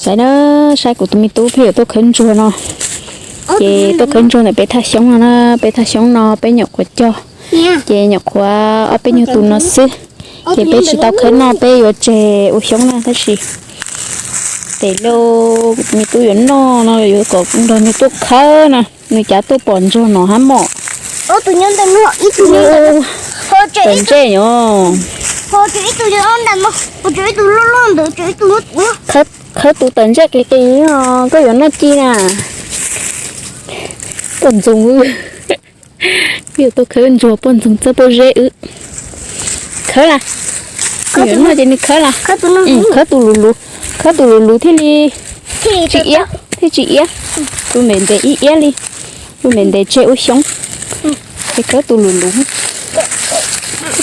Saib na, saib kuv tus me tub pheej yuav tuaj khawb ntsuag no. Ces tuaj khawb ntsuag ntawm peb thaj xyoob no na, peb thaj xyoob no peb nyuam qhuav cog, ces nyuam qhuav ob peb nyuag tus no xwb. Ces peb tsis tau khawb noj, peb yuav tseg ua xyoob na, tab sis tes lauj, kuv tus me tub yuav noj no yuav kom nrog nws tuaj khawb no, nws cav tuaj pom ntsuag no hab mom. Tawm ntsej os. Khawb tus tawm ntsej qis qis os, koj yuav noj ci na. Poj ntxoog wb, peb yuav tuaj khawb ntsuag poj ntxoog txawb pob zeb wb. Khawb las, nws yuav noj ces nws khawb las. Khawb tus luv luv, khawb tus luv luv thiaj li tsis iab, thiaj tsis iab. Tus ntev ntev ib iab li, tus ntev ntev tseg ua xyoob. Es khawb tus luv luv.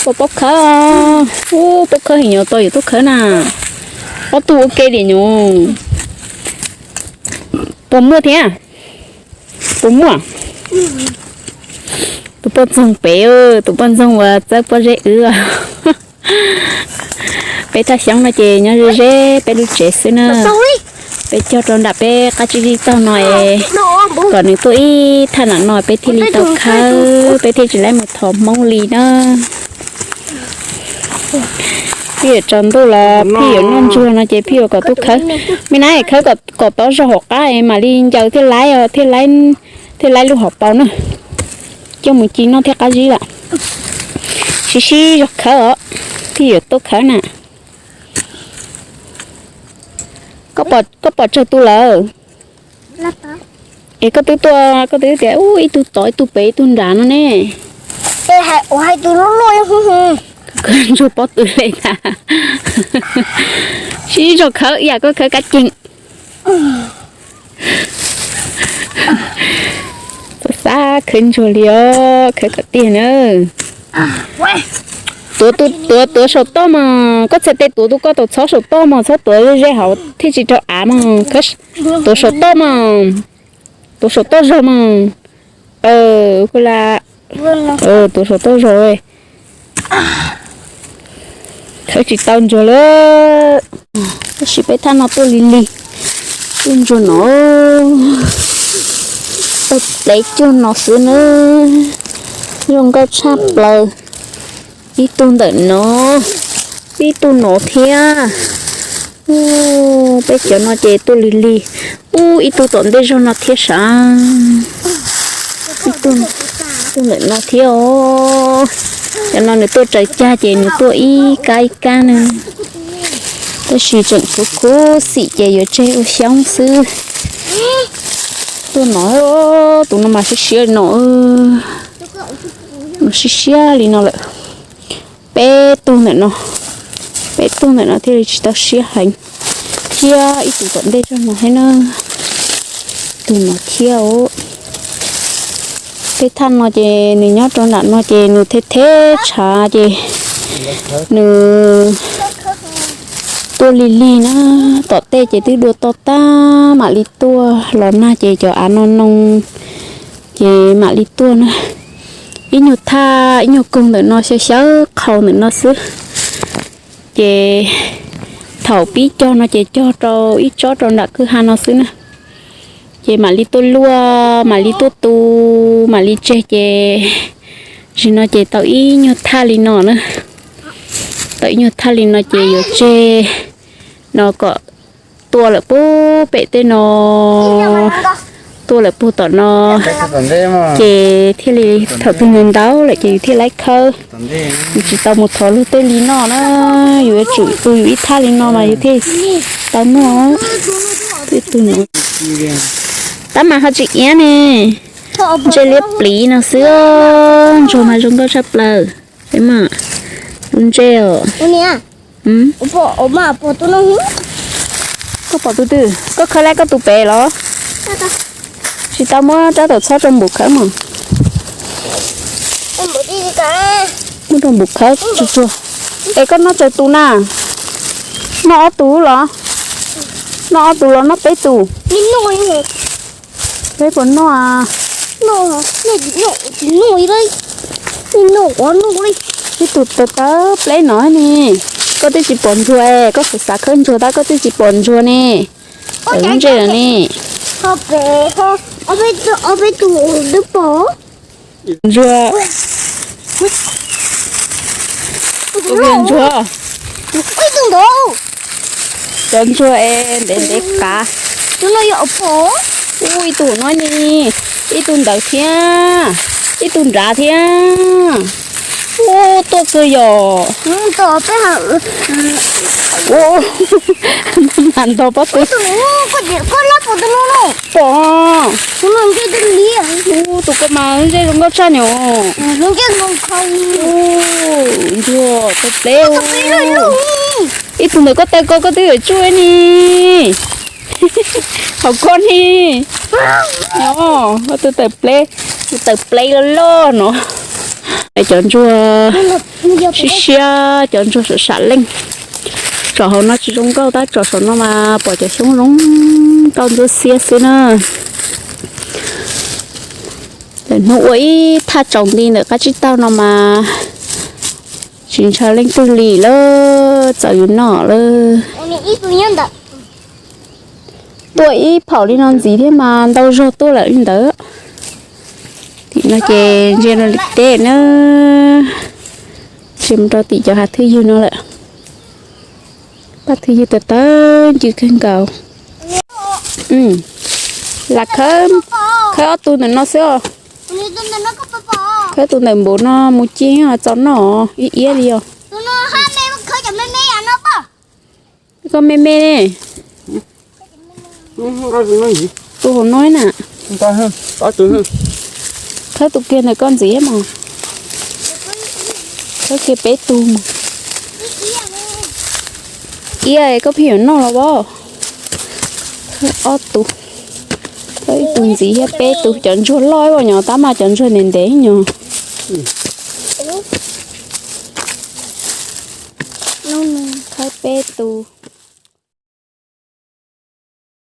Puas paub khawb? Ub, paub khawb heev nyuam, tos yuav tuaj khawb na. Ob tug ua ke diam nyuam. Puas muaj thiab? Puas muaj? Tus poj ntxoog pem, tus poj ntxoog uas txawb pob zeb wb. Peb thaj xyoob no ces nyob ze ze peb lub tsev xwb na. Peb cog rau nram peb qab tsib zib taug no es kom nws tuaj ib thaj nram no peb thiaj li tau khawb, peb thiaj tsis laib mus thov Hmoob li na. Pheej yuav tsaus ntuj los pheej yuav noj ntsuag no ces pheej yuav kom tuaj khawb. Me na, khawb kom tau zog hauv qab mam li ncaws thiaj laib, thiaj laib lub hauv paus na. Coj mus ci noj thiaj qab zib lawm. Sib sib zog khawb os, pheej yuav tuaj khawb na. Koj pom tsawg tus lawm? Es koj twb tuaj, koj twb tias ub, ib tug tod ib tug pem ib tug nrad no ne. Ntsuag pob tw le tas. Sib zog khawb ib yam koj khawb kab ceeg. Xav xav khawb ntsuag li os, khawb kom tiag na. Tuav, tuav, tuav saum toj mog, koj txhais tes tuav tus koj tau txhob saum toj mog, txhob tuav ze ze hauv thiaj tsis raug av mog. Tuav saum toj mog, tuav saum toj zog mog. Ua la, tuav saum toj zog. Khawb tsis tau ntsuag lawm. Tab sis peb thaj no tuaj lig lig, tuaj ntsuag no, tau plev cuag no xwb na. Zoo nkauj tshaj plaws. Ib tug ntawm no, ib tug no thiab. Peb cov no ces tuaj lig lig. Ub, ib tug tom ntej zog no thiab sav. Ib tug ntawm no thiab os. Cov no nws tuaj raws cag ces nws tuaj ib kab ib kab na. Tab sis tseem khuv khuv xim ces yuav tseg ua xyoob xwb. Tuaj no, tus no mas siab siab li no, no siab siab li no lawm. Peb tug ntawm no, peb tug ntawm no thiaj li tsis tau siab heev. Thiab ib tug tom ntej zog no thiab na, tus no thiab os. Tej thaj no ces nws nyob rau nram no ces nws theb theb tshav ces nws tuaj lig lig na. Tom tej ces twb dua toj tag mam li tuaj los nag ces cov av no noo ces mam li tuaj na. Ib nyuag thaj ib nyuag koog ntawm no xyaw xyaw qhau ntawm no xwb. Ces thaum pib cog no ces cog rau ib tsob rau nram kwj ha no xwb na. Ces mam li tuaj luaj, mam li tuaj tu, mam li tseg ces, zim no ces tau ib nyuag thaj li no na. Tau ib nyuag thaj li no ces yuav tseg no kom tua lawm puag pem tej no, tua lawm puag tom no, ces thiaj li thaum twg ntau ntau lawm ces yus thiaj laib khawb. Yus tsis tau mus thov luag tej li no na, yus yuav tsum tu yus ib thaj li no mas yus thiaj tau noj. Tab mas ho tsis iab ne, ntsej liab pliv no xwb, ntsuag mas zoo nkauj tshaj plaws. Lub ntsej os. Koj pom tus twg? Koj khawb lawm koj tus pem los? Tsis tau muab rab tawm txhob rau npum khawb mas. Muab rau npum khawb tsuag tsuag. Es koj noj tsawg tus na? Noj ob tus los? Noj ob tus los noj peb tus? Peb puas noj? Ib tug tawv tawv pleb no ne. Koj twb tsis pom ntsuag, koj xav xav khawb ntsuag tab koj twb tsis pom ntsuag ne. Tawm lub ntsej lawm ne. Ob peb tug twb pom. Ntsuag. Ntsuag. Cov ntsuag es ntev ntev qav. Ub, ib tug no ne, ib tug ntawd thiab, ib tug nrad thiab. Ub, tuaj kawg yom. Ub, mas ntog pob tw. Pom. Ub, tus ko mas ntsej zoo nkauj tshaj ni. Ntsuag, tawm pleb. Ib tug ntawm koj taw ko koj twb yuav tsuj ni. Hauv koj ni. Nyob, koj twb tawm pleb, tawm pleb loj loj no. Cov ntsuag siab siab, cov ntsuag sam sam leej. Tsom hauv no tsis zoo nkauj tab tsom saum no mas pom cov xyoob zoo nkauj ntxub xiab xwb na. Lawm hnub ua ib thaj tsaus nti ntawm qab tsib taug no mas tsis ntshaw leej twg li lawm, txaus yus noj lawm. Tuaj ib phaum li no ntxiv thiab mas ntau zog tuaj lawm li ntawd. Tim no ces ntsia rau li teb na, ntsia mus rau tim cov hav thwj ywg no lawm. Paj thwj ywg tawv tawv ncw kawg nkaus. Lam khawb, khawb ob tug ntawm no xwb os. Khawb tus ntawm npaum no mus ci txaus noj ib iab li os. Koj me me ne. Tus hauv no na. Khawb tus kiag ntawm koj ntxiv mas. Khawb kiag peb tug mas. Iab koj pheej yuav noj los as. Ob tug, ib tug ntxiv thiab peb tug, cov ntsuag loj ib nyuag tab mas cov ntsuag ntev ntev nyuag. Khawb peb tug.